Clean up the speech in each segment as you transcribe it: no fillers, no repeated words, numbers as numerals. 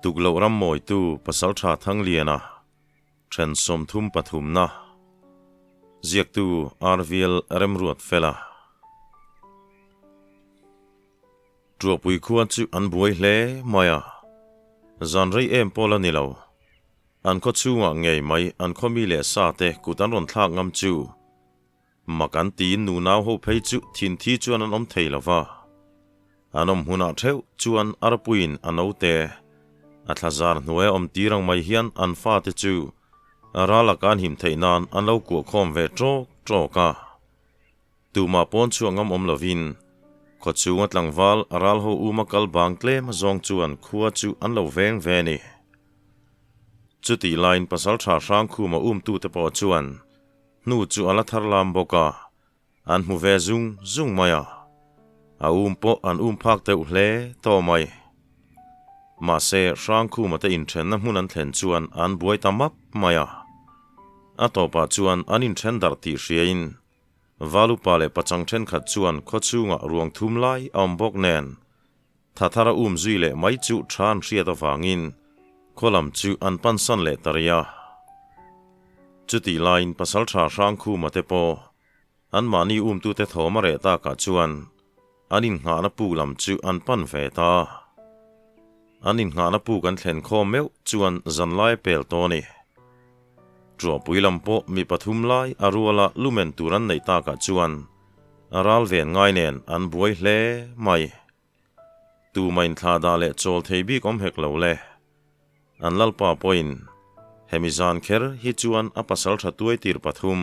Tukloh ram mawitu Pasaltha Thangliana then 33 na Ziaktu RVL Remruat Fela. Tuahpui khua chu an buai hle mai a, zan rei em pawh la ni lo. An khaw chhungah ngei mai an khaw mi leh sa te kut an rawn thlak ngam chu. Mak an tiin nunau ho phei chu thin thi chuan an awm thei lo va. An awm hunah theuh chuan arpuiin a note a thlazar hnuaia awm tir ang mai hian an fate chu ral a kan him theih nan an lo kuah khawm ve tawk tawk a. Tumah pawn chhuah ngam awm lovin khaw chhunga tlangval a ral ho uma kal bang tlem azawng chuan khua chu an lo veng ve a ni. Chutih laiin pasaltha Hrangkhuma umtute pawh chuan hnu chu a la thar lam bawk a, an hmu ve zung zung mai a, a um pawh an um phak deuh hle tawh mai. Mahse, Hrangkhuma te inthenna hmun an thlen chuan an buai ta map mai a, a tawpah chuan an inthen darh tih hriain Valupa leh pachang thenkhat chuan khaw chhungah ruang thum lai a awm bawk nen, Thathara um zui leh mai chu tha an hriat avangin khaw lam chu an pansan leh ta rih a. Chutih laiin Pasaltha Hrangkhuma te pawh anmahni umtute thawm a reh takah chuan an innghahna puk lam chu an pan ve ta. An innghahna puk an thlen khawm meuh chuan zanlai a pel tawh a ni. Tuahpui lam pawh mi pathum lai a ruala lumen tur an neih takah chuan a ral ven ngai nen an buai hle mai. Tuma inthlah dah leh chawl thei bik awm hek lo le. An lalpa pawhin hemi zan kher hi chuan a pasal tha tuai tir pathum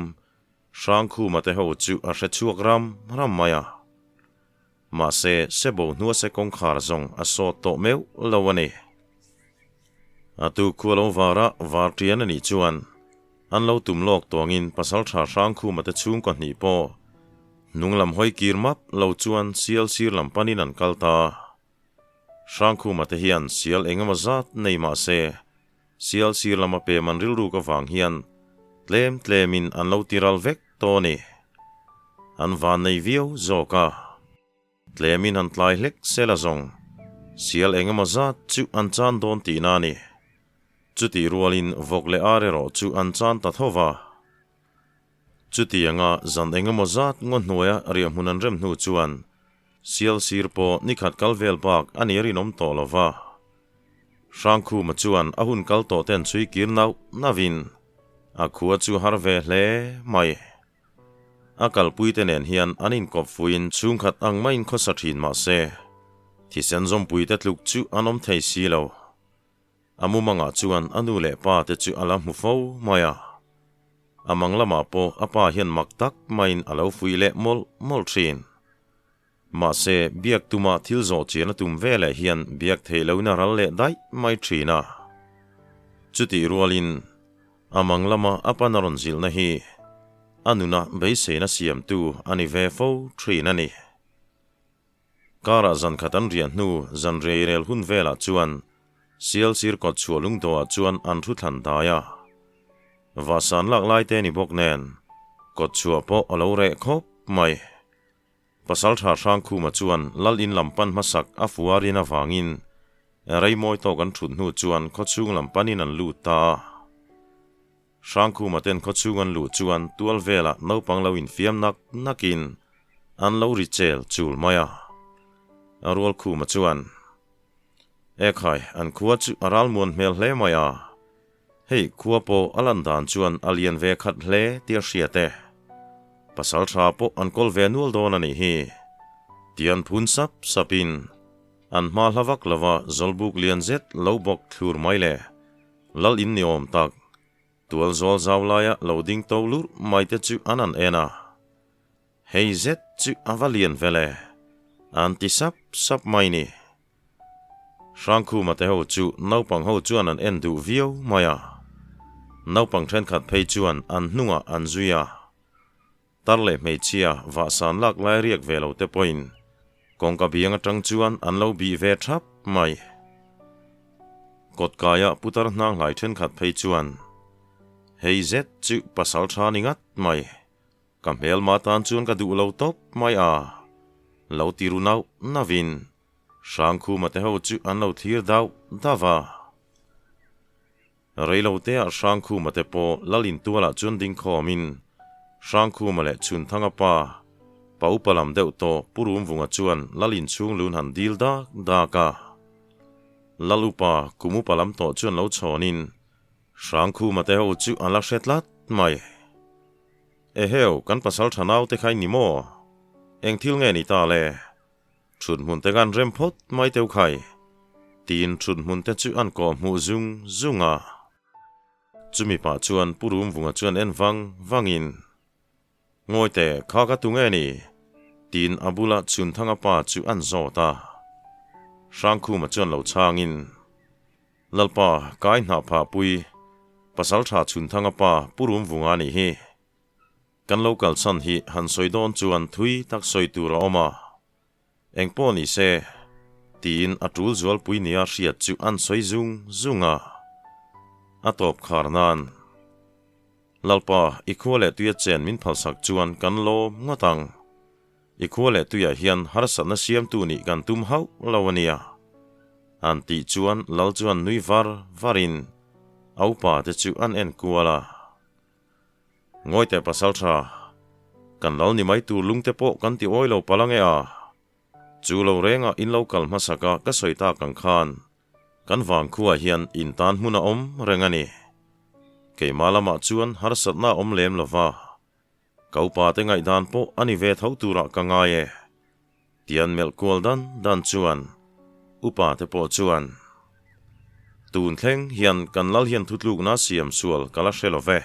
Hrangkhuma te ho chu a hre chhuak ram ram mai a. Mahse, sebo hnua se kawngkhar zawng a sawt tawh meuh lo a ni. A tu khua lo vara var tian a nih chuan an lo tum lawk tawngin pasaltha Hrangkhuma te chhungkaw hnih pawh hnung lam hawi kir map lo chuan sial sir lam panin an kal ta. Hrangkhuma te hian sial engemaw zat nei mah se sial sir lama pem an rilruk avang hian tlem tlemin an lo tiral vek tawh a ni. An van nei viau zawk a. Tlemin han tlai hlek sela zawng, sial engemaw zat chu an chan dawn tihna a ni. Chutih rualin vawk leh ar erawh chu an chan ta tho va. Chutianga zan engemaw zat ngaw hnuaia riahhmun an rem hnu chuan sial sir pawh nikhat kal vel bak a ni a rinawm tawh lo va. Hrangkhuma chuan a hun kal tawh ten chhui kir nauh nauhin a khua chu har ve hle mai. A kalpuite nen hian an inkawp fuiin chhungkhat ang maiin khawsa thin mah se, thisen zawmpuite tluk chu an awm thei si lo. A mumangah chuan a nu leh pa te chu a la hmu fo mai a. A mang lamah pawh a pa hian mak tak maiin a lo fuih leh mawlh mawlh thin. Mahse, biak tuma thil zawh chian a tum veleh hian biak theih loin a ral leh daih mai thin a. Chutih rualin, a mang lama a pan a rawn zilhna hi a nuna beiseina siamtu a ni ve fo thin a ni. Karah zan khat an riah hnu zan rei rel hun velah chuan sial sir kawt chhuah lungdawhah chuan an thu thlan dai a. Vahsan lak lai te ni bawk nen kawt chhuah pawh a lo reh khawp mai. Pasaltha Hrangkhuma chuan lal in lam pan hmasak a fuarin avangin rei mawi tawk an thut hnu chuan khawchhung lam panin an lut ta a. Hrangkhuma ten khawchhung an luh chuan tual velah naupang lo infiam nak nakin an lo ri chel chul mai a. A Rualkhuma chuan, Ekhai, an khua chu a ralmuan hmel hle mai a. Hei khua pawh a lan dan chuan a lian ve khat hle tih a hriat e. Pasal tha pawh an kawl ve nual dawn a nih hi. Tian phun sap sapin an hma hla vak lova zawlbuk lian zet lo bawk thlur mai le. Lal in ni awm tak. Tual zawl zau laia lo ding to lurh mai te chu an an en a. Hei zet chu a va lian vel e. An ti sap sap mai ni. Hrangkhuma te ho chu naupang ho chuan an en duh viau mai a. Naupang thenkhat phei chuan an hnungah an zui a. Tar leh hmeichhia vahsan lak lai riak ve lo te pawhin kawngka biang atang chuan an lo bih ve thap mai. Kawtkaia putar hnang hlai thenkhat phei chuan, Hei zet chu pasal tha ni ngat mai. Ka hmelma tan chuan ka duh lo tawp mai a, lo ti ru nauh nauhin Hrangkhuma te ho chu an lo thlir dauh dauh a. Reiloteah Hrangkhuma te pawh Lal intualah chuan ding khawmin Hrangkhuma leh Chhunthanga pa, pa upa lam deuh tawh Pu Rumvunga chuan Lal inchhung lun han dil dak dak a. Lal upa kum upa lam tawh chuan lo chhawnin Hrangkhuma te ho chu a la hre tlat mai. Eheu, kan pasal tha naute kha i ni maw? Eng thil nge ni ta le? Thut hmun te kan rem phawt mai teu khai, tiin thut hmun te chu an kawh hmuh zung zung a. Chumi pah chuan Pu Rumvunga chuan en vang vangin, Ngawi teh, kha ka tu nge ni? tiin a bula Chhunthanga pa chu an zawt a. Hrangkhuma chuan lo chhangin, Lalpa, kai hnah phah pui, Pasaltha Chhunthanga pa Pu Rumvunga nih hi. Kan lo kal chhan hi han sawi dawn chuan thui tak sawi tur a awm a, eng pawh ni se, tiin a tul zualpui nia hriat chu an sawi zung zung a. A tawp khar nan, Lalpa, i khua leh tuia chen min phalsak chuan kan lawm ngawt ang. I khua leh tuiah hian harsatna siamtu nih kan tum hauh lo a nia. An tih chuan Lal chuan nui var varin a upa te chu an en kual a. Ngawi teh pasal tha, kan lal ni mai tur lungte pawh kan ti awi lo palh ange a, chu lo rengah in lo kal hmasak a ka sawi tak ang khan kan vangkhuaah hian in tan hmun a awm reng a ni. Keimah lamah chuan harsatna a awm lem lo va, ka upa te ngaihdan pawh a ni ve tho turah ka ngai e. Tian melh kual dan dan chuan upa te pawh chuan tun thleng hian kan lal hian thutlukna siam sual ka la hre lo ve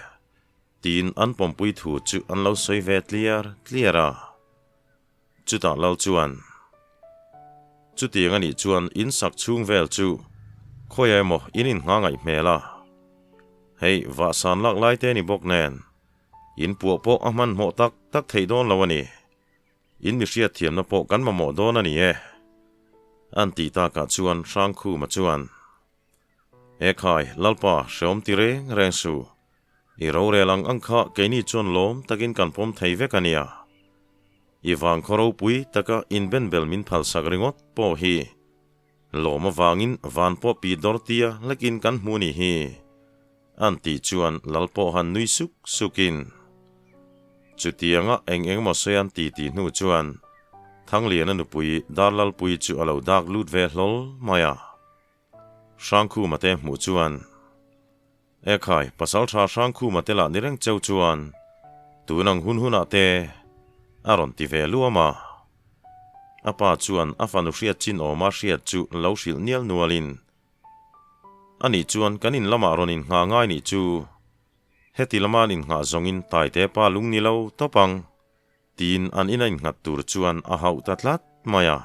tiin an pawmpui thu chu an lo sawi ve tliar tliar a. Chutah lal chuan chutiang a nih chuan in sak chhung vel chu khawiah emaw in inngha ngaih hmel a, hei vahsan lak lai te ni bawk nen in puah pawh a hmanhmawh tak tak theih dawn lo a ni. In mi hriatthiamna pawh kan mamawh dawn a ni e. An tih takah chuan Hrangkhuma chuan, Ekhai, Lalpa, hreawm ti reng reng suh. I rorel ang ang kha keini chuan lawm takin kan pawm thei vek a nia. I vangkhaw ropui taka inbenbel min phalsak ringawt pawh hi lawm avangin van pawh pi dawr tia lekin kan hmu ni hi. An tih chuan lal pawh han nui suk sukin, Chutianga eng eng emaw sawi an ti tih hnu chuan Thangliana nupui Darlalpuii chu a lo dak lut ve hlawl mai a. Hrangkhuma te hmuh chuan, Ekhai, pasaltha Hrangkhuma te lah ni reng cheu chuan tun ang hun hunah te a rawn ti ve luam a. A pa chuan a fanu hriat chin awma hriat chu lo hrilh nial nualin, Ani chuan kan in lamah rawn innghah ngai nih chu heti lama an innghah zawngin Taite pa lung ni lo tawp ang tiin an ina innghat tur chuan a hauh ta tlat mai a.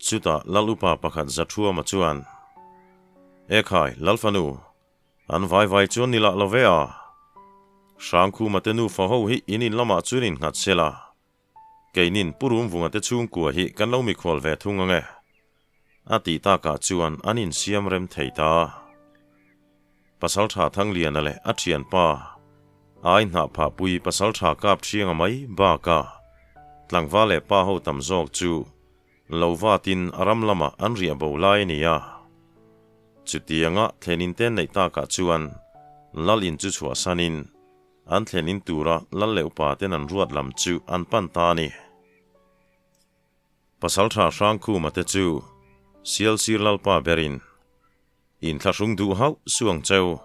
Chutah Lal upa pakhat Zathuama chuan, Ekhai, Lalfanu, an vai vai chuan ni lah lo ve a. Hrangkhuma te nufa ho hi in in lamah chuan innghat sela, Keinin Pu Rumvunga te chhungkua hi kan lo mikhual ve thung ang e. A tih takah chuan an insiam rem thei ta. Pasaltha Thangliana leh a thianpa Ai Hnahphahpui Pasaltha kap thianga mai bakah tlangval leh pa ho tam zawk chu lo vatin a ram lamah an riah bo lai a ni a. Chutianga thlenin te neih takah chuan Lal in chu chhuahsanin An thlen in tura lal leh upa ten an ruat lam chu an pan ta a ni. Pasaltha Hrangkhuma te chu Sialsir Lalpa berin inthlahrung duh hauh suang cheu.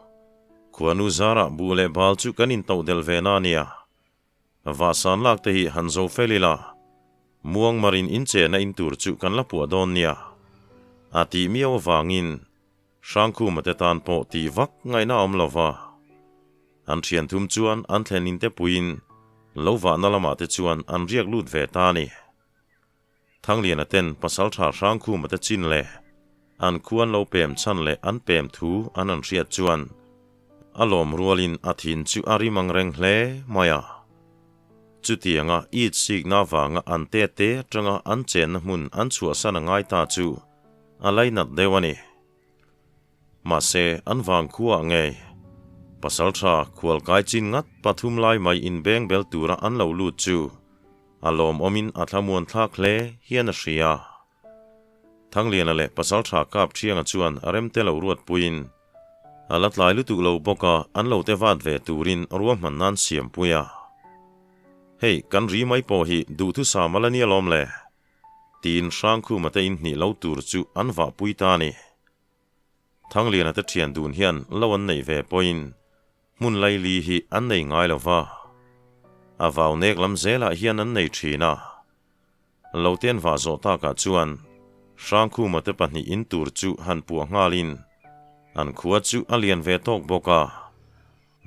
Khuanu zarah buh leh bal chu kan intohdelh ve na a nia. Vahsan lak te hi han zo fel ila, Muangmarin inchena in tur chu kan la puah dawn nia. A tih miau avangin Hrangkhuma te tan pawh tih vak ngaihna a awm lo va. An thian thum chuan an thlen in te puiin lo vahna lamah te chuan an riak lut ve ta a ni. Thangliana ten Pasaltha Hrangkhuma te chin leh an khuan lo pem chhan leh an pem thu an an hriat chuan a lawm rualin a thin chu a rim ang reng hle mai a. Chutianga it sikna avanga an te te atanga an chenna hmun an chhuahsan a ngai ta chu a lainat deuh a ni. Mahse, an vang khuaah ngei Pasaltha khualkai chin ngat pathum lai mai inbeng bel tura an lo lut chu a lawmawmin a thlamuan thlak hle hian a hria. Thangliana leh Pasaltha Kapthianga chuan a remte lo ruatpuiin. A la tlai lutuk lo bawk a, an lo te vat ve turin ruahman nan siam pui a. Hei, kan ri mai pawh hi duhthusam a la nia lawm le? Tiin Hrangkhuma te inhnih lo tur chu an vahpui ta a ni. Thangliana te thian dun hian lo an neih ve pawhin hmun laili hi an nei ngai lo va, a vau nek lam zelah hian an nei thin a. Lo te an vah zawh takah chuan Hrangkhuma te pahnih in tur chu han puah nghalin an khua chu a lian ve tawk bawk a.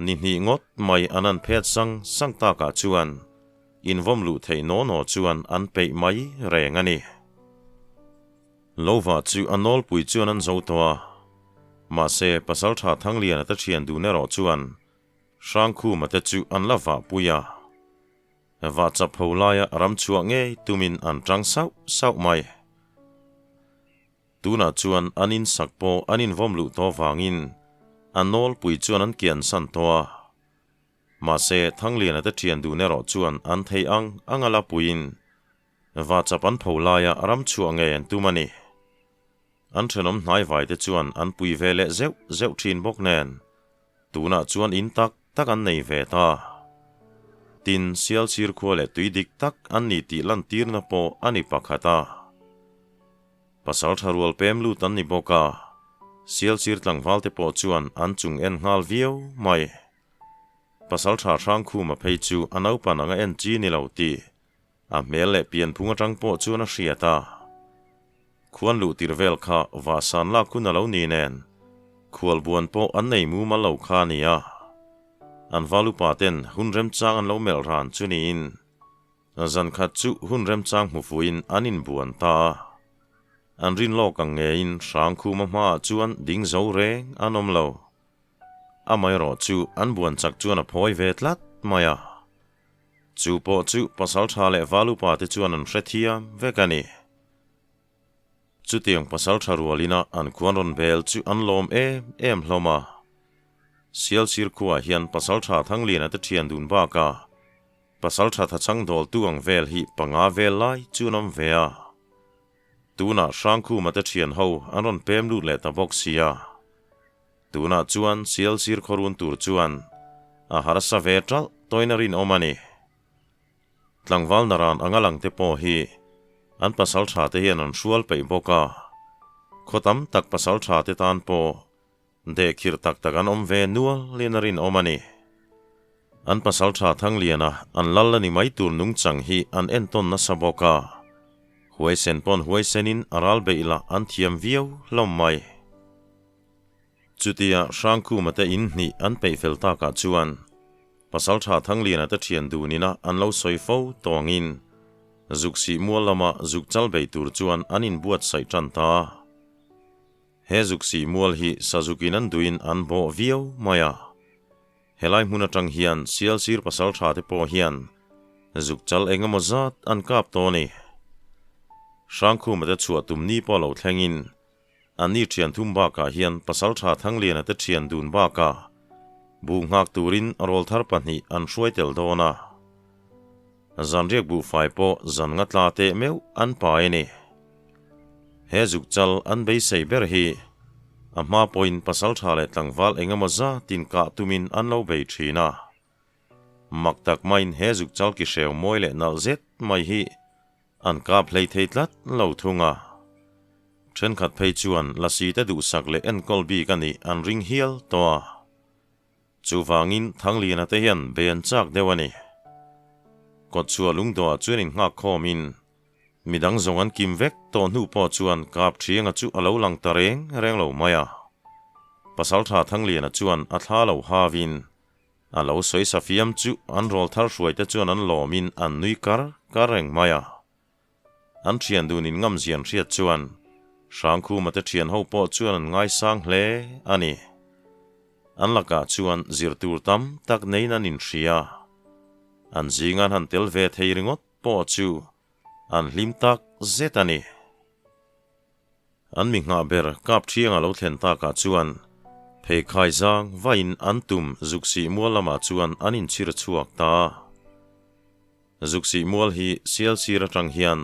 Ni hnih ngawt mai an an phet sang sang takah chuan invawm luh theih naw naw chuan an peih mai reng a ni. Lova chu a nawlpui chuan an zo tawh a, mahse Pasaltha Thangliana te thian dun erawh chuan Hrangkhuma te chu an la vahpui a, vah chap ho laia ram chhuah ngei tumin an tang sauh sauh mai. Tunah chuan an insak pawh an invawm luh tawh vangin a nawlpui chuan an kiansan tawh a, mahse Thangliana te thian dun erawh chuan an theih ang ang a la puiin Vachap an pho laia ram chhuah ngei an tum a ni. An thenawm hnaivai te chuan an pui ve leh zeuh zeuh thin bawk nen, tunah chuan in tak tak an nei ve ta. Tin, Sialsir khua leh tui dik tak an ni tih lantirna pawh a ni pakhat a. Pasal tha rual pem lut an ni bawk a, Sialsir tlangval te pawh chuan an chung en nghal viau mai. Pasal tha Hrangkhuma phei chu a naupan anga en chi ni lo tih A hmel leh pianphung atang pawh chuan a hriat a, khuan luh tir vel kha vahsan lak hun a lo ni nen, khualbuan pawh an nei mumal lo kha a ni a. An val upa ten hun remchang an lo melh ran chu niin, zan khat chu hun remchang hmu fuhin an inbuan ta a. An rin lawk ang ngeiin Hrangkhuma hmaah chuan ding zo reng an awm lo. Amaherawh chu an buan chak chuan a phawi ve tlat mai a. Chu pawh chu pasal tha leh val upa te chuan an hrethiam vek a ni. Chutiang pasal tha rualina an khuan rawn bel chu an lawm em em hlawm a. Sialsir khuaah hian pasal tha Thangliana te thian dun bakah pasal tha thachang dawltu ang vel hi panga vel lai chu an awm ve a. Tunah Hrangkhuma te thian ho an rawn pem lut leh ta bawk sia. Tunah chuan Sialsir khawrun tur chuan a harsa ve ṭalh tawin a rinawm a ni. Tlangval naran anga langte pawh hi an pasal ṭha te hian an hrual peih bawk a, khaw tam tak pasal ṭha te tan pawh dehkhirh tak tak an awm ve nualin a rinawm a ni. An pasal ṭha Thangliana an lal a ni mai tur nungchang hi an entawn nasa bawk a, huaisen pawn huaisenin a ral beih lah an thiam viau hlawm mai. Chutia Hrangkhuma te in hnih an peih fel takah chuan Pasaltha Thangliana te thian dunina an lo sawi fo tawngin Zuksih mual lama zuk chal bei tur chuan an inbuatsaih tan ta. He Zuksih mual hi Sazukin an duhin an bawh viau mai a. Helai hmun atang hian Sialsir Pasaltha te pawh hian zuk chal eng emaw zat an kap tawh a ni. Hrangkhuma te chhuah tum ni pawh lo thlengin Anni thian thum bakah hian Pasaltha Thangliana te thian dun bakah buh nghak turin rawlthar pahnih an hruai tel dawn a. Zanriak buhfai pawh zan nga tla teh meuh an pai a ni. He zuk chal an beisei ber hi a hma pawhin Pasaltha leh tlangval eng emaw zatin kah tumin an lo bei thin a. Mak tak maiin he zuk chal ki hreu mawi leh nalh zet mai hi An kap hlei thei tlat lo thung a. Thenkhat phei chuan lasi te duhsak leh enkawl bik a nih an ring hial tawh a. Chuvangin Thangliana te hian bei an chak deuh a ni. Kawtchhuah lungdawhah chuan innghak khawmin midang zawng an kim vek tawh hnu pawh chuan kap thianga chu a lo lang ta reng reng lo mai a. Pasaltha Thangliana chuan a thla lo havin A lo sawi sa fiam chu an rawl thar hruai te chuan an lawmin an nui kar kar reng mai a. An thian dun in ngam zian hriat chuan Hrangkhuma te thian ho pawh chuan an ngaisang hle a ni. An lakah chuan zir tur tam tak neiin an inhria. An zinga an han tel ve thei ringawt pawh chu an hlim tak zet a ni. An mi nghah ber kap thianga lo thlen takah chuan pheikhai zang vaiin an tum Zuksih mual lamah chuan an inchhir chhuak ta a. Zuksih mual hi Sialsir atang hian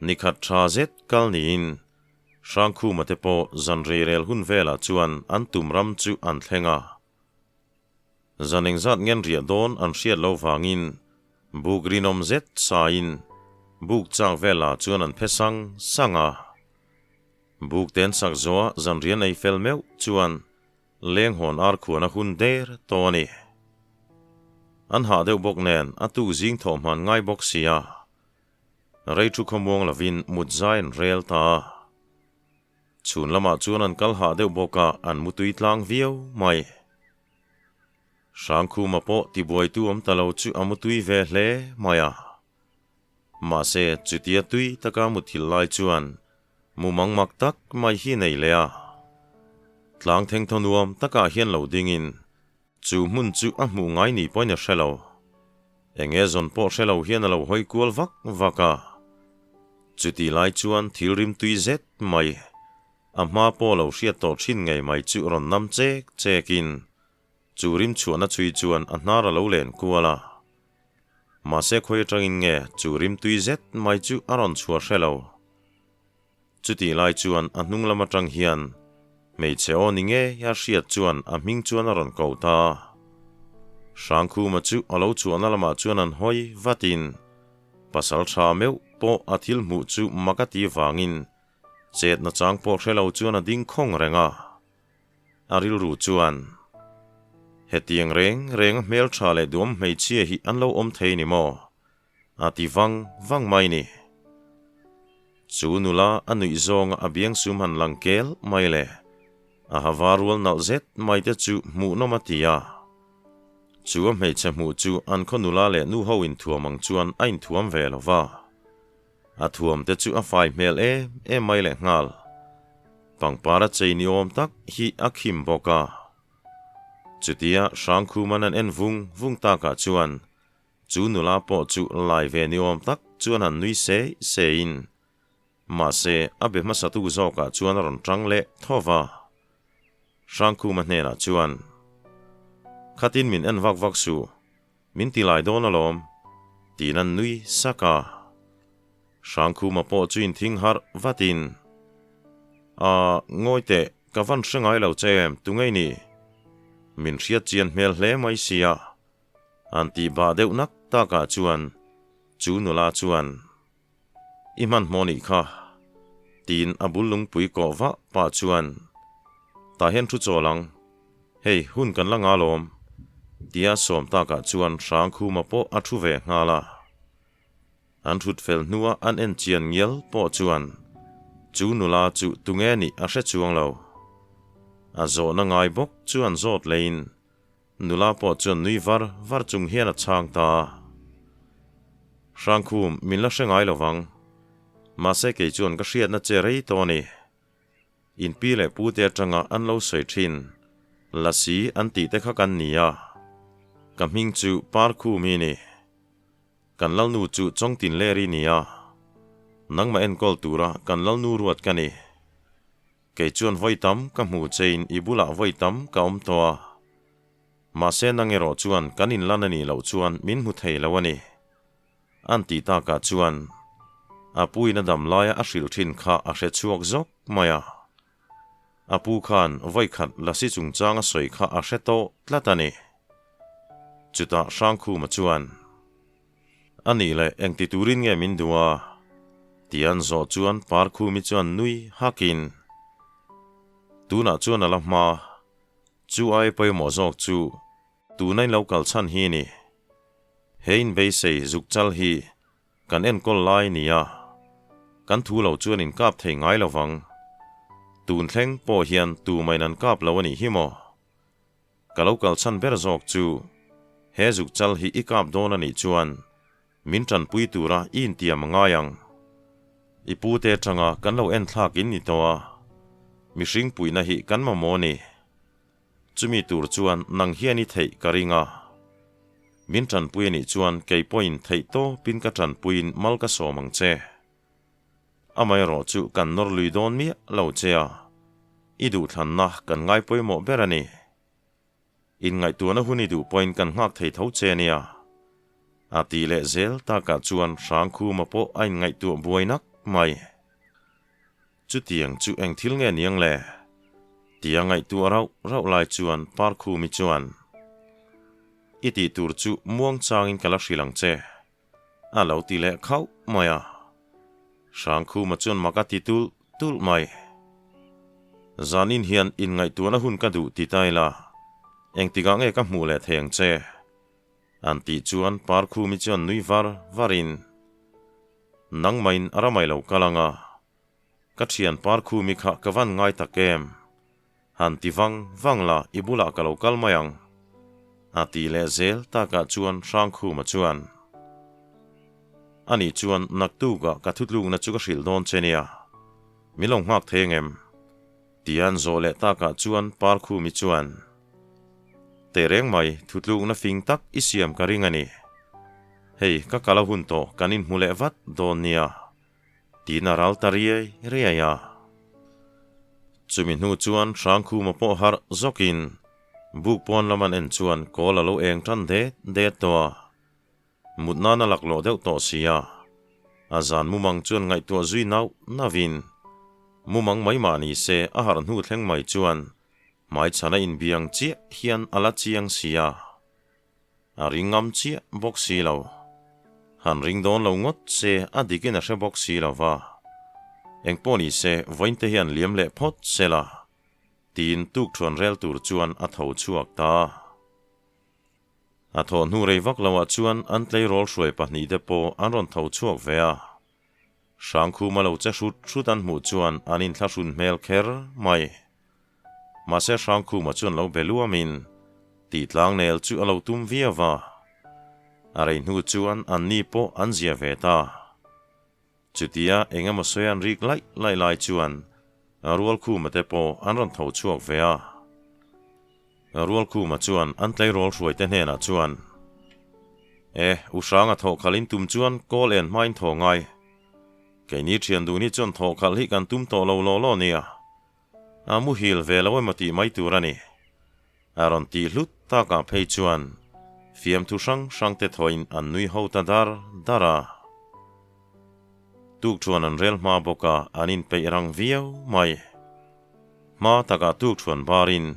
nikhat tha zet kal niin. Hrangkhuma te pawh zan reirel hun velah chuan an tum ram chu an thleng a. Zan engzat ngen riah dawn an hriat lo vangin buk rinawm zet sain buk chak velah chuan an phe sang sang a. Buk ten sak zawha zan rian ei fel meuh chuan lenghawn ar khuan a hun der tawh a ni. An hah deuh bawk nen a tuk zing thawh hman ngai bawk si a. Rei thu khawmuang lovin mut zai an rel ta a. Chhun lamah chuan an kal hah deuh bawk a, an mutui tlang viau mai. Hrangkhuma pawh tibuaitu awm ta lo chu a mutui ve hle mai a. Mahse, chutia tui taka muthilh lai chuan mumang mak tak mai hi nei leh a. Tlang thengthaw nuam takah hian lo dingin Chu hmun chu a hmuh ngai ni pawhin a hre lo. Enge zawn pawh hre lo hian a lo hawi kual vak vak a. Chutih lai chuan thil rim tui zet mai, a hma pawh lo hriat tawh thin ngei mai chu rawn nam chek chekin chu rim chhuahna chhui chuan a hnar a lo len kual a. Mahse khawi atangin nge chu rim tui zet mai chu a rawn chhuah hre lo. Chutih lai chuan a hnung lam atang hian hmeichhe aw ni ngei a hriat chuan a hming chuan a rawn ko ta. Hrangkhuma chu a lo chhuahna lamah chuan an hawi vatin pasal tha meuh pawh a thil hmuh chu mak a ti vangin chetna chang pawh hre lo chuan a ding khawng reng a. A rilru chuan, Hetiang reng reng a hmeltha leh duam hmeichhia hi an lo awm thei ni maw? A ti vang vang mai ni. Chu nula a nuih zawnga a biang sum han lang kel mai le, a ha var rual nalh zet mai te chu hmuhnawm a ti a. Chu a hmeichhe hmuh chu an khaw nula leh nu ho inthuam ang chuan a inthuam ve lo va. A thuam te chu a fai hmel em em mai leh nghal. Pangpar a chei ni awm tak hi a khim bawk a. Chutia Hrangkhuman an en vung vung takah chuan Chu nula pawh chu lai ve ni awm tak chuan han nui se se in, mahse a be hmasatu zawkah chuan a rawn tang leh tho va. Hrangkhuma hnenah chuan, Khatin min en vak vak suh, min ti lai dawn alawm, tiin an nui sak a. Hrangkhuma pawh chu inthing harh vatin, A, ngawi teh, ka van hre ngai lo che em, tunge i nih? Min hriat chian hmel hle mai sia. An tih bah deuh nak takah chuan chu nula chuan, I hmanhmawh nih kha, tiin a bul lungpui kawh vah pah chuan, Tah hian thu chawl ang, hei hun kan la nga lawm, tia sawm takah chuan Hrangkhuma pawh a thu ve nghal a. An thut fel hnua an en chian ngial pawh chuan chu nula chu tunge nih a hre chuang lo. A zawhna ngai bawk chuan zawt leiin Nula pawh chuan nui var var chung hian a chhang ta a. Hrangkhum, min la hre ngai lo vang. Mahse kei chuan ka hriatna che rei tawh a ni. In pi leh pu te atanga an lo sawi thin. Lasi an tih te kha kan ni a. Ka hming chu Parkhum hi ni. Kan Lalnu chu Chawngtinleri ni a. Nangmah enkawl tura kan Lalnu ruat ka ni. Kei chuan vawi tam ka hmu chein i bulah vawi tam ka awm tawh a. Mahse nang erawh chuan kan inlan a nih loh chuan min hmu thei lo a ni. An tih takah chuan a pu in a dam laia a hrilh thin kha a hre chhuak zawk mai a. A pu khan vawi khat lasi chungchang a sawi kha a hre tawh tlat a ni. Chutah Hrangkhuma chuan. A nih leh engti turin nge min duh a? Tih an zawh chuan Parkhumi chuan nui hakin, Tunah chuan a la hma, chu ai pawimawh zawk chu tuna in lo kal chhan hi ni. He inbeisei zuk chal hi kan enkawl lai ni a, kan thu lo chuan in kap thei ngai lo vang. Tun thleng pawh hian tumain an kap lo a nih hi maw? Ka lo kal chhan ber zawk chu he zuk chal hi i kap dawn a nih chuan min tanpui tura i intiam a ngai ang. I pu te atanga kan lo en thlak in ni tawh a, mihring puihna hi kan mamawh a ni. Chumi tur chuan nang hian i theih ka ring a. Min tanpui a nih chuan kei pawhin theih tawpin ka tanpuiin mal ka sawm ang che. Amaherawh chu kan nawr lui dawn miah lo che a, i duhthlanna kan ngai pawimawh ber a ni. Inngaihtuahna hun i duh pawhin kan nghak thei tho che nia. A tih leh zel takah chuan Hrangkhuma pawh a inngaihtuah buai nak mai. Chutiang chu eng thil nge niang le? Tia ngaihtuah rauh rauh lai chuan Parkhumi chuan, I tih tur chu muang changin ka la hrilh ang che, a lo ti leh khauh mai a. Hrangkhuma chuan mak a ti tulh tulh mai. Zanin hian inngaihtuahna hun ka duh ti ta ila, engtikah nge ka hmuh leh thei ang che? An tih chuan Parkhumi chuan nui var varin, Nangmahin a ramai lo kal ang a, ka thian Parkhumi kha ka van ngai tak em? Han ti vang vang la i bulah ka lo kal mai ang. A ti leh zel takah chuan Hrangkhuma chuan, Ani chuan naktukah ka thutlukna chu ka hrilh dawn che nia, min lo nghak thei ang em? Tia an zawh leh takah chuan Parkhumi chuan, Tehreng mai, thutlukna fing tak i siam ka ring a ni. Hei, ka kal a hun tawh, kan inhmu leh vat dawn nia. Tiin a ral ta riai riai a. Chumi hnu chuan Hrangkhuma pawh harh zawkin buk pawn lam an en chuan kawl a lo eng tan det det tawh a. Mut nan a laklawh deuh tawh si a. A zan mumang chuan ngaihtuah zui nauh nauhin mumang mai mah ni se a harh hnu thleng mai chuan hmaichhana inbiang chiah hian a la chiang si a. A ring ngam chiah bawk si lo. Han ring dawn lo ngawt se a dikin a hre bawk si lo va. Engpawh ni se vawiin te hian liam leh phawt se la, tiin tukthuan rel tur chuan a tho chhuak ta. A thawh hnu rei vak loah chuan an tleirawl hruai pahnihte pawh an rawn tho chhuak ve a. Hrangkhuma lo che hrut hrut an hmuh chuan an inthlahrun hmel kher mai. Mahse Hrangkhuma chuan lo be luamin tih tlangnel chu a lo tum viau va. A rei hnu chuan an ni pawh an zia ve ta. Chutia eng emaw sawi an rik laih laih lai chuan Rualkhuma te pawh an rawn tho chhuak ve a. Rualkhuma chuan an tleirawl hruaite hnenah chuan, E, u Hranga thawhkhalh in tum chuan kawl en hmain thaw ngai. Keini thian dun hi chuan thawhkhalh hi kan tum tawh lo law law nia. A muhil ve lo emaw tih mai tur a ni. A rawn tih hlut takah phei chuan fiamthu hrang hrangte thawhin an nui ho ta dar dar a. Tukṭhuan an rel hma bawk a, an inpeih rang viau mai. Hma takah tukṭhuan barin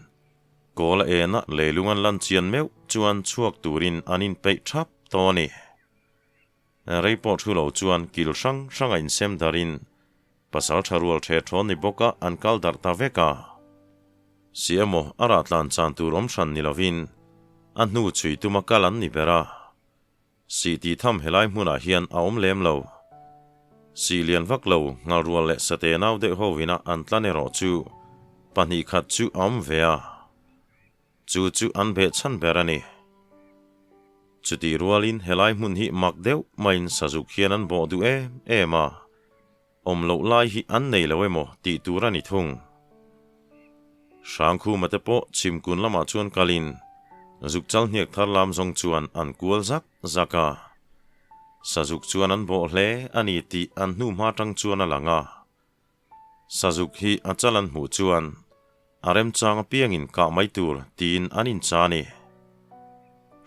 kawl a ena leilung an lan chian meuh chuan chhuak turin an inpeih ṭhap tawh a ni. Rei pawh thu lo chuan kil hrang hranga insem darin pasal tha rual ṭhe ṭhawn ni bawka an kal darh ta vek a. Si emaw a rah tlan chan tur awm hran ni lovin a hnu chhui tuma kal an ni ber a. Sih tih tham helai hmunah hian a awm lem lo. Sih lian vak lo, ngalrual leh sate nau deuh ho ina an tlan erawh chu 2 khat chu a awm ve a. Chu chu an beh chhan ber a ni. Chutih rualin helai hmun hi mak deuh maiin sazuk hian an bawh duh em em a, awm loh lai hi an nei lo emaw tih tur a ni thung. Hrangkhuma te pawh chhimkun lamah chuan kalin zukchal hniak thar lam zawng chuan an kual zak zak a. Sazuk chuan an bawh hle a ni tih an hnuhma tang chuan a lang a. Sazuk hi a chal an hmuh chuan a remchang apiangin kah mai tur tiin an incha a ni.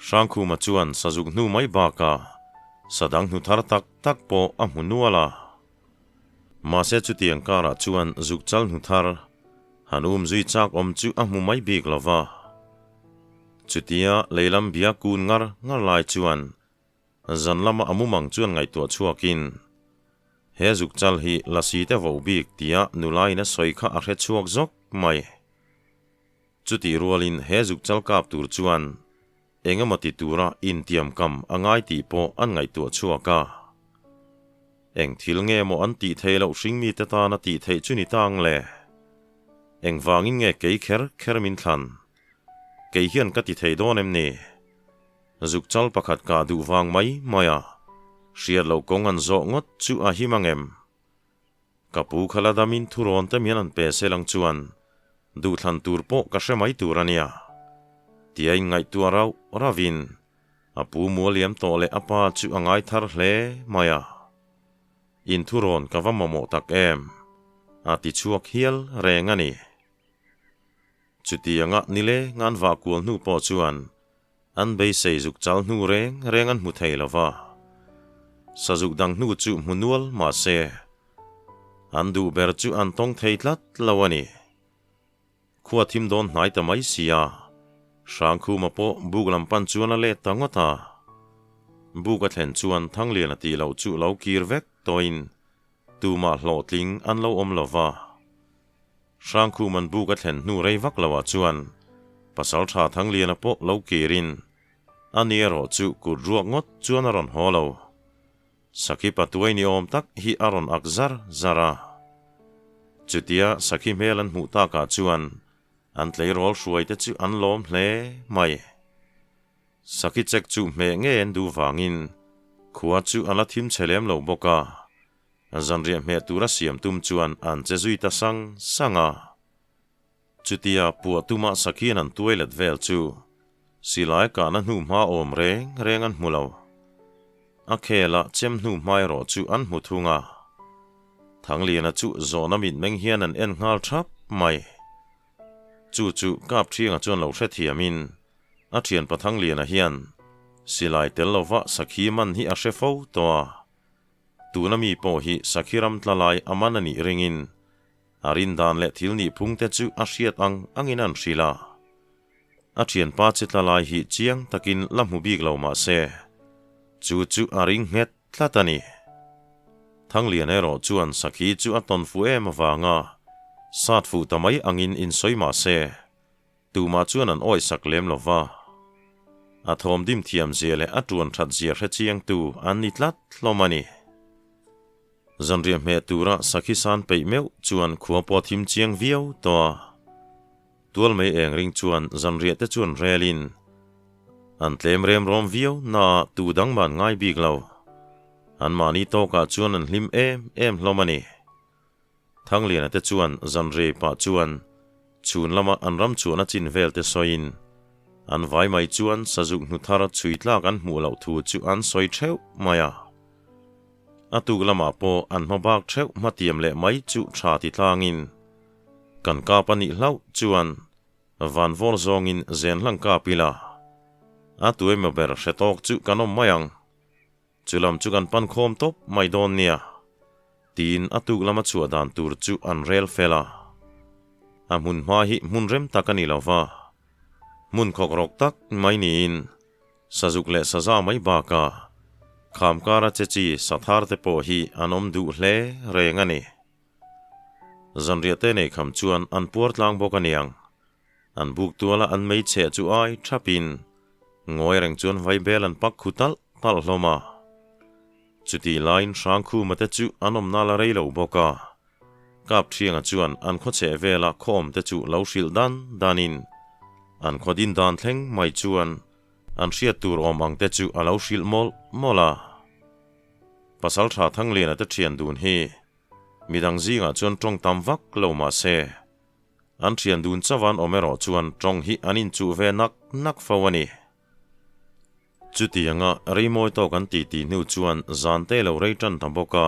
Hrangkhuma chuan sazuk hnu mai bakah sadang hnu thar tak tak pawh a hmu nual a. Mahse chutiang karah chuan zuk chal hnu thar han um zui chak awm chu a hmu mai bik lo va. Chutia leilam bia kun ngar ngar lai chuan Zan lama a mumang chuan ngaihtuah chhuakin, He zukchal hi lasi te vo bik tia nulain a sawi kha a hre chhuak zawk mai. Chutih rualin he zukchal kap tur chuan eng emaw ti tura intiamkam a ngai tih pawh an ngaihtuah chhuak a. Eng thil nge maw an tih theih loh hringmite tana tih theih chu ni ta ang le? Engvangin nge kei kher kher min thlan? Kei hian ka ti thei dawn em ni? Zukchal pakhat kah duh vang mai mai a, hriat loh kawng an zawh ngawt chu a him ang em? Ka pu kha la damin thurawn te mian an pe sel ang chuan duhthlan tur pawh ka hre mai tur a nia. Tia inngaihtuah rauh rauhin a pu mualiam tawh leh a pa chu a ngai thar hle mai a. In thurawn ka va mamawh tak em? A ti chhuak hial reng a ni. Chutianga nileng an vah kual hnu pawh chuan An beisei zuk chal hnu reng reng an hmu thei lo va, sazuk dang hnu chu hmu nual mah se. An duh ber chu an tawng thei tlat lo a ni. Khua thim dawn hnai ta mai si a, Hrangkhuma pawh buk lam pan chuan a let ta ngawt a. Buk a thlen chuan Thangliana tih loh chu lo kir vek tawhin tumah hlawhtling an lo awm lo va. Hrangkhuman buk a thlen hnu rei vak loah chuan Pasaltha Thangliana pawh lo kirin a ni erawh chu kut ruak ngawt chuan a rawn haw lo. Sakhi patuai ni awm tak hi a rawn ak zar zar a. Chutia sakhi hmel an hmuh takah chuan an tleirawl hruaite chu an lawm hle mai. Sakhi chek chu hmeh ngei an duh vangin khua chu a la thim chhe lem lo bawk a, zanriah hmeh tura siam tum chuan an che zui ta sang sang a. Chutia puah tuma sakhian an tuai let vel chu silai kahna hnu hma awm reng reng an hmu lo. A khela chem hnu hma erawh chu an hmu thung a. Thangliana chu zawhna mitmeng hian an en nghal thap mai. Chu chu Kapthianga chuan lo hrethiamin a thianpa Thangliana hian silai tel lova sakhi man hi a hre fo tawh a. Tuna mi pawh hi sakhi ram tla lai a man a nih ringin A rin dan leh thil nih phung te chu a hriat ang angin an hrilh a. A thianpa che tla lai hi chiang takin la hmu bik lo mah se, chu chu a ring nghet tlat a ni. Thanglian erawh chuan sakhi chu a tawn fuh em avanga sat fuh ta mai angin insawi mah se, tumah chuan an awihsak lem lo va. A thawm dim thiam zia leh a tuan that zia hre chiangtu an ni tlat hlawm a ni. Zanriah hmeh tura sakhi san peih meuh chuan khua pawh a thim chiang viau tawh a. Tual mei eng ring chuan zanriah te chuan relin an tlem rem rawm viau naa tu dang man ngai bik lo. Anmahni tawkah chuan an hlim em em hlawm a ni. Thangliana te chuan zanrei pah chuan chhun lama an ram chhuahna chin vel te sawiin an vai mai chuan sazuk hnu thar chhui tlak an hmuh loh thu chu an sawi theuh mai a. A tuk lamah pawh an hma bak theuh hmatiam leh mai chu tha ti tlangin kan kap a nih hlauh chuan van vawr zawngin zen hlang kap ila a tu emaw ber hre tawk chu kan awm mai ang. Chu lam chu kan pan khawm tawp mai dawn nia, tiin a tuk lama chhuah dan tur chu an rel fel a. A hmun hma hi hmun rem tak a ni lo va, hmun khawk rawk tak mai niin sazuk leh saza mai bakah kham kara che chi sathar te pawh hi an awm duh hle reng a ni. Zanriah te nei kham chuan an puar tlang bawk a niang. An buk tuala an mei chheh chu ai thapin ngawi reng chuan vaibel an pak khu talh talh hlawm a. Chutih laiin Hrangkhuma te chu an awmna la rei lo bawk a. Kapthianga chuan an khaw chheh vela khaw awm te chu lo hrilh dan danin an khaw din dan thleng mai chuan an hriat tur awm ang te chu a lo hrilh mawlh mawlh a. Pasaltha Thangliana te thian dun hi midang zingah chuan tawng tam vak lo mah se, An thian dun chauh an awm erawh chuan tawng hi an inchuh ve nak nak fo a ni. Chutianga reimawi tawk an titi hnu chuan zan te lo rei tan ta bawk a,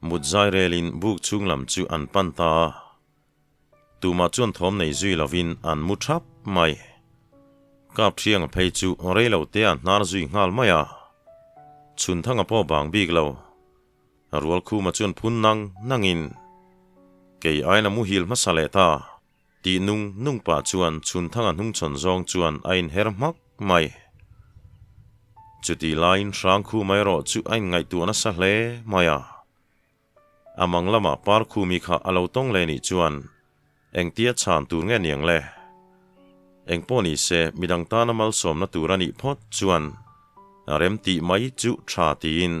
mut zai relin buk chhung lam chu an pan ta a. Tumah chuan thawm nei zui lovin an mu thap mai. Kap thianga phei chu rei lo te a hnar zui nghal mai a, chhun thanga pawh bang bik lo. A rualkhuma chuan phun nang nangin, Kei aina muhil hmasa leh ta, tih nung nung pah chuan Chhunthanga hnungchhawn zawng chuan a inher hmak mai. Chutih laiin Hrangkhuma erawh chu a inngaihtuah nasa hle mai a. A mang lamah Parkhumi kha a lo tawng leh nih chuan engtia chhan tur nge niang le? Engpawh ni se midang tana malsawmna tur a nih phawt chuan a rem tih mai chu tha tiin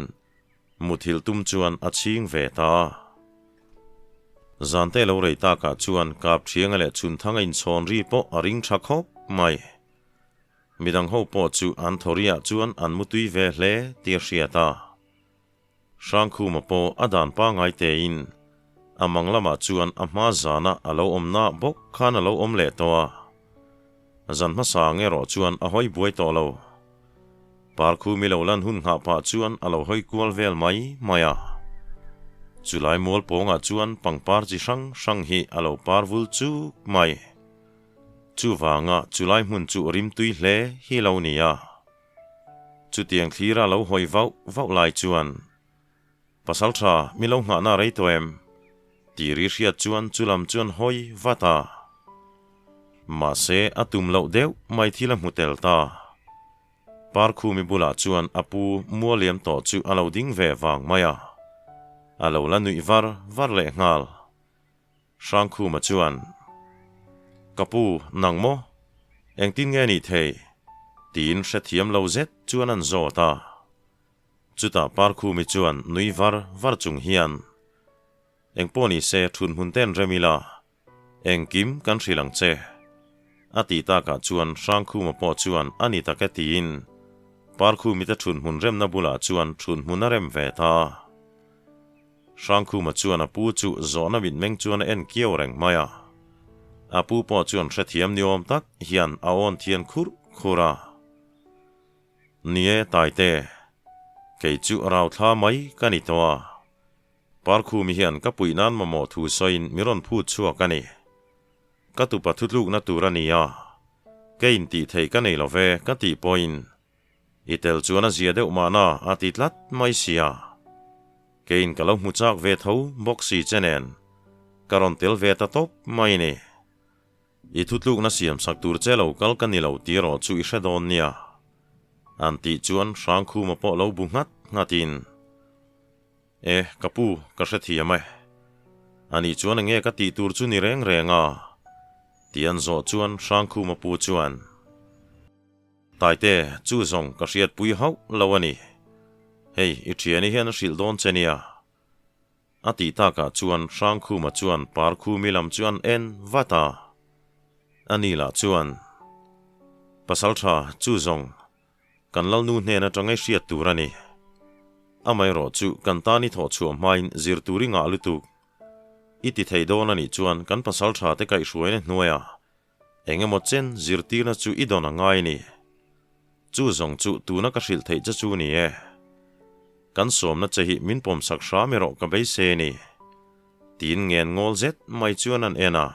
Muthilh tum chuan a chhing ve ta a. Zante lo rei takah chuan Kapthianga leh Chhunthanga inchhawn ri pawh a ring tha khawp mai. Midang ho pawh chu an thawriah chuan an mutui ve hle tih a hriat a. Hrangkhuma pawh a dan pangngai tein a mang lamah chuan a hma zana a lo awmna bawk khan a lo awm leh tawh a. Zan hmasa ang erawh chuan a hawi buai tawh lo. Parkhumi lo lan hun nghah pah chuan a lo hawi kual vel mai mai a. Chulai mual pawngah chuan pangpar chi hrang hrang hi a lo par vul chuk mai. Chuvanga chulai hmun chu rimtui hle hi lo ni a. Chutiang thlira lo hawi vauh vauh lai chuan, Pasaltha, mi lo nghahna rei tawh em? Tih ri hriat chuan chu lam chuan hawi vat a. Mahse, a tum loh deuh mai thil a hmu tel ta. Parkhumi bulah chuan a pu mualiam tawh chu a lo ding ve vang mai a. A lo la nuih var var leh nghal. Hrangkhuma chuan, Ka pu, nang maw? Engtin nge nih theih? tiin hrethiam lo zet chuan an zawt a. Chutah Parkhumi chuan nui var var chung hian, Engpawh ni se thun hmun ten rem ila, engkim kan hrilh ang che. A tih takah chuan Hrangkhuma pawh chuan a ni tak e tiin Parkhumi te thun hmun remna bulah chuan thun hmun a rem ve ta. Hrangkhuma chuan a pu chu zawhna mitmeng chuan a en kiau reng mai a. A pu pawh chuan hrethiam ni awm tak hian a awn thian khurh khurh a. Ni e Taite, kei chu rauthla mai ka ni tawh a. Parkhumi hian ka puih nan mamawh thu sawiin mi rawn phut chhuak a ni. Ka tupa thutlukna tur a ni a, ka intih theih ka nei lo ve ka tih pawhin I tel chuan a zia deuh mahna a ti tlat mai sia. Keiin ka lo hmu chak ve tho bawk si che nen ka rawn tel ve ta tawp mai ni. I thutlukna siam sak tur che lo kal ka ni lo tih erawh chu i hre dawn nia. An tih chuan Hrangkhuma pawh lo bu nghat nghatin, E, ka pu, ka hrethiam e. Ani chuan enge ka tih tur chu ni reng reng a? Tih an zawh chuan Hrangkhuma pu chuan, Taite, chu zawng ka hriatpui hauh lo a ni. Hei, i thiani hian a hrilh dawn che nia. A tih takah chuan Hrangkhuma chuan Parkhumi lam chu an en vat a. Ani lah chuan, Pasaltha, chu zawng kan Lalnu hnen atanga i hriat tur a ni. Amaherawh chu kan tan i thawh chhuah hmain zir tur i ngah lutuk. I ti thei dawn a nih chuan kan pasaltha te kaihhruaina hnuaiah Eng emaw chen zirtirna chu i dawn a ngai ni. Chu zawng chu tuna ka hrilh theih che chu ni e. Kan sawmna che hi min pawmsak hram erawh ka beisei ni. Tiin ngen ngawl zet mai chuan an en a.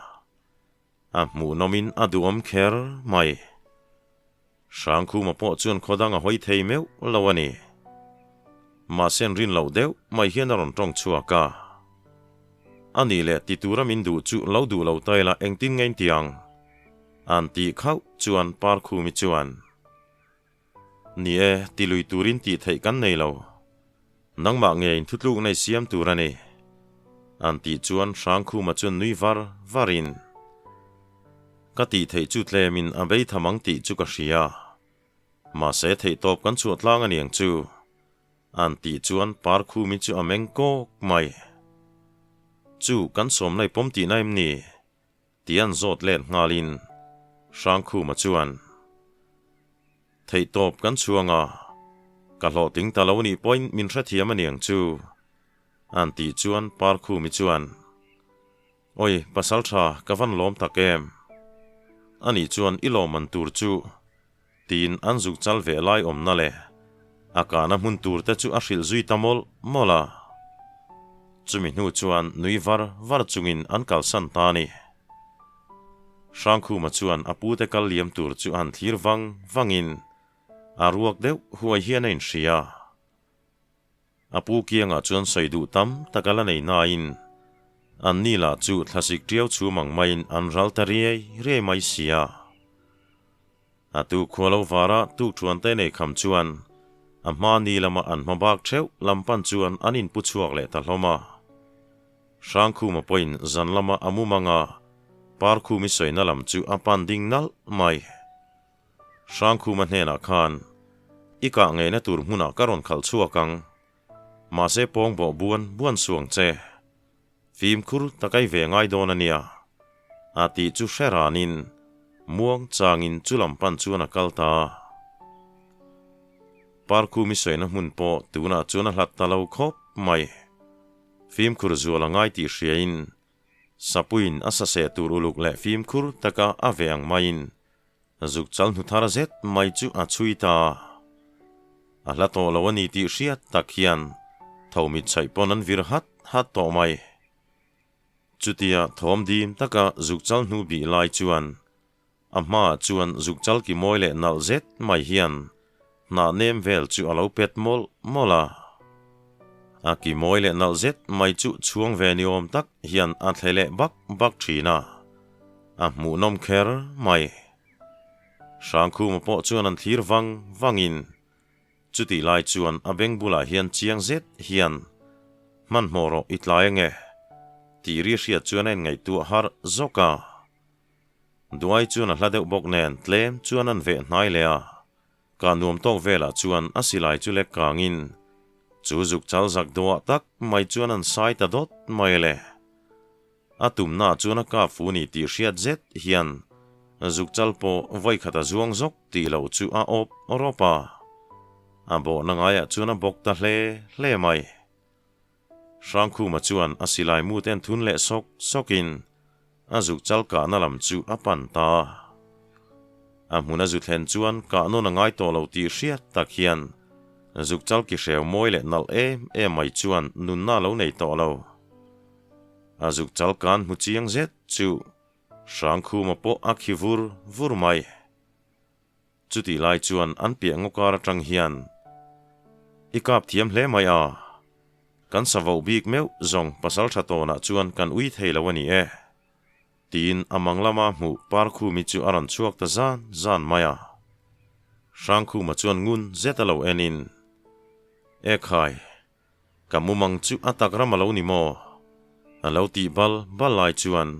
A hmuhnawmin a duhawm kher mai. Hrangkhuma pawh chuan khaw dang a hawi thei meuh lo a ni. Mahse an rin loh deuh mai hian a rawn tawng chhuak a. A nih leh ti tura min duh chu lo duh lo ta ila engtin nge in ti ang? An tih khauh chuan Parkhumi chuan, Ni e, ti lui turin tih theih kan nei lo. Nangmah nge in thutluk nei siam tur a ni. An tih chuan Hrangkhuma chuan nui var varin, Ka tih theih chu tlemin a bei tham ang tih chu ka hria. Mahse theihtawp kan chhuah tlang a niang chu. An tih chuan Parkhumi chu a meng kawk mai. Chu kan sawm lai pawm tihna em ni? Tih an zawt let nghalin Hrangkhuma chuan, Theihtawp kan chhuang a, ka hlawhtling ta lo nih pawhin min hrethiam a niang chu. An tih chuan Parkhumi chuan, Oi, pasal tha, ka van lawm tak em? Ani chuan i lawmman tur chu tiin an zuk chal ve lai awmna leh a kahna hmun tur te chu a hrilh zui ta mawlh mawlh a. Chumi hnu chuan nui var var chungin an kalsan ta a ni. Hrangkhuma chuan a pute kal liam tur chu a han thlir vang vangin a ruak deuh huai hian a inhria. A pu kiangah chuan sawi duh tam tak a la nei nain an ni lah chu thlasik ṭiau chhum ang maiin an ral ta riai riai mai si a. A tu khua lo vara tukṭhuante nei kham chuan a hma ni lama an hma bak ṭheuh lam pan chuan an inpu chhuak leh ta hlawm a. Hrangkhuma pawhin zan lama a mumang a, Parkhumi sawina lam chu a pan ding nalh mai. Hrangkhuma hnenah khan, I kah ngeina tur hmunah ka rawn khalh chhuak ang. Mahse pawng bawh buan buan suang che. Fimkhur tak ai ve ngai dawn a nia. A tih chu hre ranin muang changin chu lam pan chuan a kal ta. Parkhumi sawina hmun pawh tunah chuan a hlat ta lo khawp mai. Fimkhur zual a ngai tih hriain Sapuiin a saseh tur uluk leh fimkhur taka a ve ang maiin Zuk chal hnu thar zet mai chu a chhui ta. A hla tawh lo a ni tih hriat tak hian tho mit chhaih pawn an vir hat hat tawh mai. Chutia thawm dim taka zuk chal hnu bih lai chuan a hmaah chuan zuk chal ki mawi leh nalh zet mai hian hnah nem vel chu a lo pet mawlh mawlh a. A ki mawi leh nalh zet mai chu chhuang ve ni awm tak hian a thle leh bak bak thin a, a hmuhnawm kher mai. Hrangkhuma pawh chuan an thlir vang vangin chutih lai chuan a beng bulah hian chiang zet hian hmanhmawh rawh i tlai ange tih ri hriat chuan a inngaihtuah harh zawk a. Duai chuan a hla deuh bawk nen tlem chuan an veh hnai leh a, ka nuam tawk velah chuan a silai chu lek kangin chu zuk chal zak dawhah tak mai chuan an sai ta dawt mai le. A tumnaah chuan a kap fu ni tih hriat zet hian zuk chal pawh vawikhat a zuang zawk tih loh chu a awp rawp a, a bawhna ngaiah chuan a bawk ta hle hle mai. Hrangkhuma chuan a silai mu ten thun leh sawk sawkin a zuk chal kahna lam chu a pan ta. A hmun a zu thlen chuan kah nawn a ngai tawh lo tih hriat tak hian zuk chal ki hreu mawi leh nalh em em mai chuan nunna a lo nei tawh lo. A zuk chal kan hmu chiang zet chu Hrangkhuma pawh a khi vur vur mai. Chutih lai chuan an piah ngaw kar atang hian i kap thiam hle mai a, kan sa voh bik meuh zawng pasal tha tawnah chuan kan ui thei lo a ni e, tiin a mang lama hmuh Parkhumi chu a rawn chhuak ta zan zan mai a. Hrangkhuma chuan ngun zet a lo enin, E khai, ka mumang chu a tak ram a lo ni maw? A lo tih bal bal lai chuan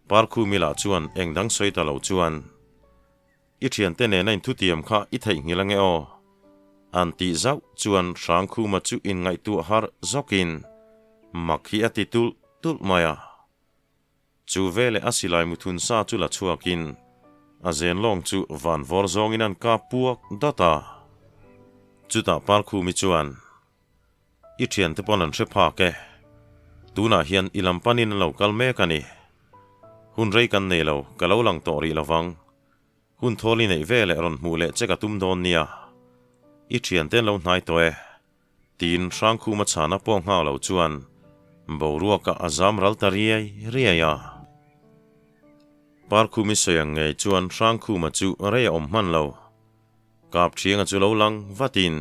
Parkhumi lah chuan eng dang sawi ta lo chuan, I thiante nena inthutiam kha i theihnghilh ange aw? An tih zauh chuan Hrangkhuma chu inngaihtuah har zawkin mak hi a ti tulh tulh mai a. Chu veleh a silai muthun sa chu la chhuakin a zen lawng chu van vawr zawngin an kap puak dawt a. Chutah Parkhumi chuan, I thiante pawn an hre phak e. Tunah hian i lam panin an lo kal mek a ni. Hun rei kan nei lo, ka lo lang tawh rih lovang. Hun thawl i neih ve leh rawn hmuh leh che ka tum dawn nia. I thiante an lo hnai tawh e. Tiin Hrangkhuma chhana pawh nghak lo chuan boruakah a zam ral ta riai riai a. Parkhumi sawi ang ngei chuan Hrangkhuma chu rei a awm hman lo. Kapthianga chu lo lang vatin.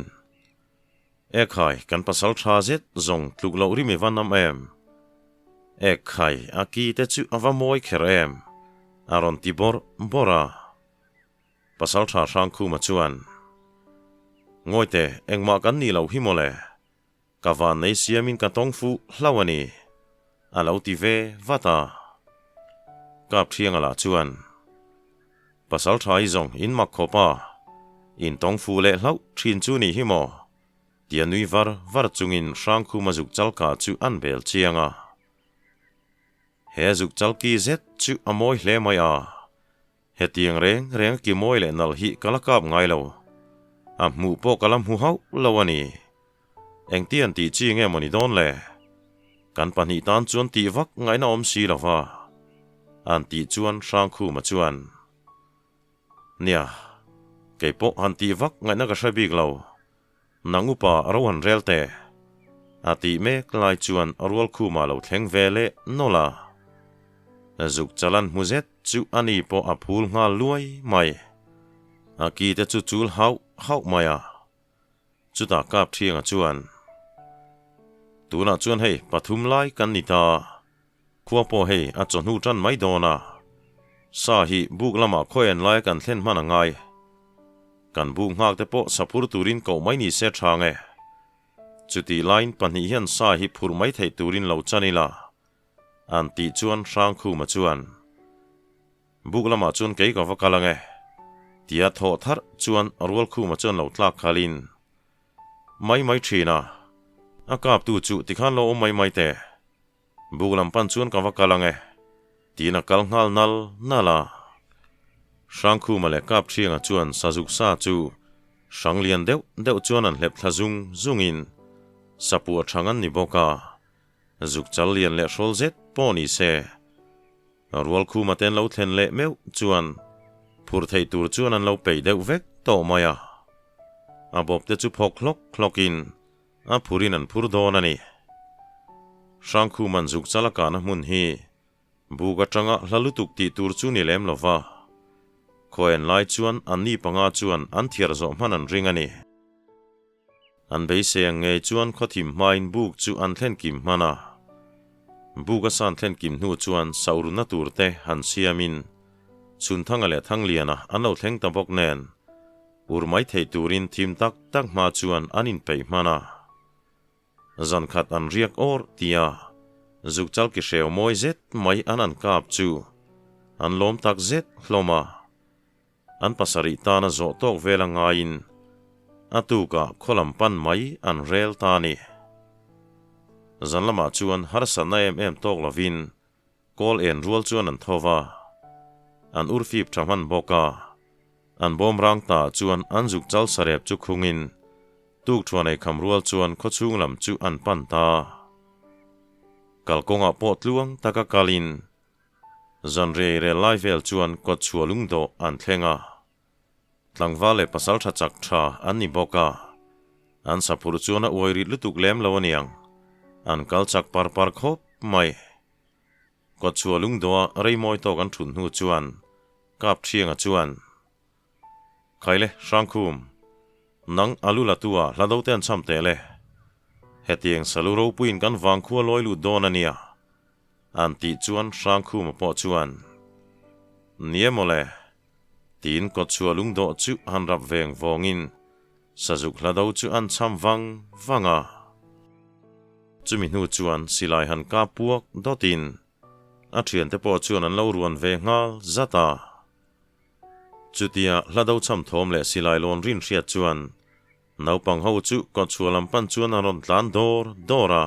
Ekhai, kan pasal tha zet zawng tluk loh rim i va nam em? Ekhai, a ki te chu a va mawi kher em? A rawn ti bawrh bawrh a. Pasal tha Hrangkhuma chuan, Ngawite, engmah kan nih loh hi mawle. Ka van nei siamin ka tawng fuh hlauh a ni, a lo ti ve vat a. Kapthianga lah chuan, Pasal tha hi zawng in mak khawp a, in tawng fuh leh hlauh thin chu nih hi maw? Tia nui var var chungin Hrangkhuma zuk chalka chu an bel chiang a. He zuk chalki zet chu a mawi hle mai a, hetiang reng reng a ki mawi leh nalh hi ka la kap ngai lo. A hmuh pawh ka la hmu hauh lo a ni. Engtian tih chi nge maw ni dawn le? Kan pahnih tan chuan tih vak ngaihna awm si lo va, an tih chuan Hrangkhuma chuan, Nia, kei pawh han tih vak ngaihna ka hre bik lo, nang upa ro han rel teh, a tih mek lai chuan Rualkhuma lo thleng ve leh nawlh a. Zuk chalan hmu zet chu ani pawh a phul nghal luai mai. A ki te chu chul hauh hauh mai a. Chutah Kapthianga chuan, Tunah chuan hei pathum lai kan ni ta, khua pawh hei a chawhnu tan mai dawn a, sa hi buk lamah khawi an laia kan thlen hman a ngai. Kan buk nghak te pawh sa phur turin koh mai ni se tha nge. Chutih laiin pahnih hian sa hi phurh mai theih turin lo chan ila, an tih chuan Hrangkhuma chuan, Buk lamah chuan kei ka va kal ang e, tia thawh tharh chuan Rualkhuma chuan lo tlak khalin, Mai mai thin a, a kaptu chu tikhan lo awm mai mai teh. Buk lam pan chuan ka va kal ang e, tiin a kal nghal nal nal a. Hrangkhuma leh Kapthianga chuan sazuk sa chu hrang lian deuh deuh chuan an hlep thla zung zungin sapuah thang an ni bawk a, zuk chal lian leh hrawl zet pawh ni se. Rualkhuma te an lo thlen leh meuh chuan phur theih tur chuan an lo peih deuh vek tawh mai a. A bawp te chu phawk hlawk hlawkin a phurin an phur dawn a ni. Hrangkhuma'n zuk chal a kahna hmun hi buk atanga hla lutuk tih tur chu ni lem lo va, khaw en lai chuan anni panga chuan an thiar zawh hman an ring a ni. An beisei ang ngei chuan khawthim hmain buk chu an thlen kim hman a. Buk a san thlen kim hnu chuan sauruna tur te han siamin Chhunthanga leh Thangliana an lo thleng ta bawk nen ur mai theih turin thim tak tak hma chuan an inpeih hman a. Zan khat an riak awr tia zukchal ki hreu mawi zet mai an an kap chu an lawm tak zet hlawm a. An pasarih tana zawh tawk vel a ngaiin a tukah khaw lam pan mai an rel ta a ni. Zan lamah chuan harsatna em em tawk lovin kawl en rual chuan an tho va, an urfip tha hman bawk a, an bawm rang ta chuan an zuk chal sarep chu khungin tuk thuan ei kham rual chuan khawchhung lam chu an pan ta. Kalkawngah pawh tluang taka kalin Zan rei rel lai vel chuan kawtchhuah lungdawh an thleng a. Tlangval leh pasal tha chak tha an ni bawk a. An saphur chuan a uai rit lutuk lem lo aniang. An kal chak par par khawp mai. Kawtchhuah lungdawha rei mawi tawk an thut hnu chuan Kapthianga chuan, Khaile, Hrangkhum, nang a lu la tu ah hla do te an cham teh le. Hetiang salu ropuiin kan vangkhua lawi lut dawn a nia. An tih chuan Hrangkhuma pawh chuan, Ni e mawle, tiin kawtchhuah lungdawh chu han rap veng vawngin sazuk hla do chu an cham vang vang a. Chumi hnu chuan silai han kap puak dawtin a thiante pawh chuan an lo ruan ve nghal zat a. Chutia hla do cham thawm leh silai lawn rin hriat chuan naupang ho chu kawtchhuah lam pan chuan an rawn tlan dawr dawr a.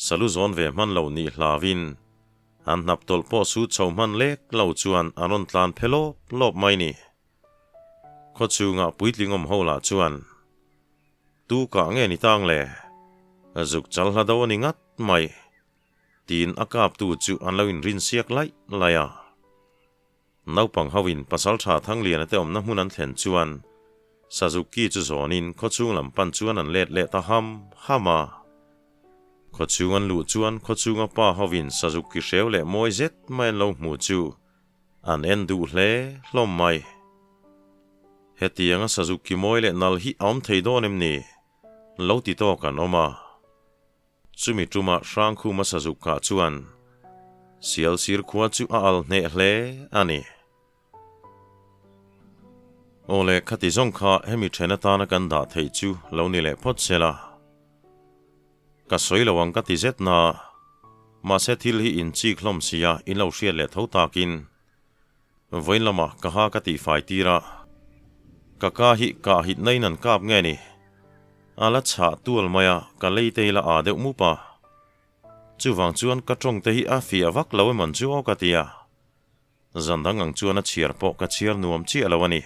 Salu zawn ve hman lo nih hlauin an hnap tawlh pawh su chho hman lek lo chuan an rawn tlan phe lawp lawp mai ni. Khaw chhungah puitling awm ho lah chuan, Tu kah nge ni tang le? Zuk chal hla do a ni ngat mai, tiin a kaptu chu an lo inrin siak laih laih a. Naupang hoin Pasaltha Thangliana te awmna hmun an thlen chuan Sazuk-ki chu zawnin khawchhung lam pan chuan an let leh ta ham ham a. Khawchhung an luh chuan khawchhunga pa hoin Sazuk-ki hreu leh mawi zet mai an lo hmu chu an en duh hle hlawm mai. Hetianga Sazuk-ki mawi leh nal hi a awm thei dawn em ni? Lo ti tawk an awm a. Chumi tumah Hrangkhuma sazuk kah chuan Sialsir khua chu a al hneh hle a ni. Aw le, khati zawng kha hemi then atana kan dah theih chu lo ni leh phawt se la. Ka sawi lo ang ka ti zet na, mahse thil hi in chik hlawm sia in lo hriat leh tho takin vawiin lamah ka ha ka tihfai tir a, ka ka hi kah hit na in an kap nge ni? A la chhah tual mai a, ka lei te hi la aa deuh mup a. Chuvang chuan ka tawng te hi a fiah vak lo emawn chu aw ka ti a. Zan dang ang chuan a chhiar pawh ka chhiar nuam chiah lo a ni.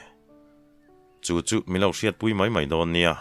Chu chu min lo hriatpui mai mai dawn nia.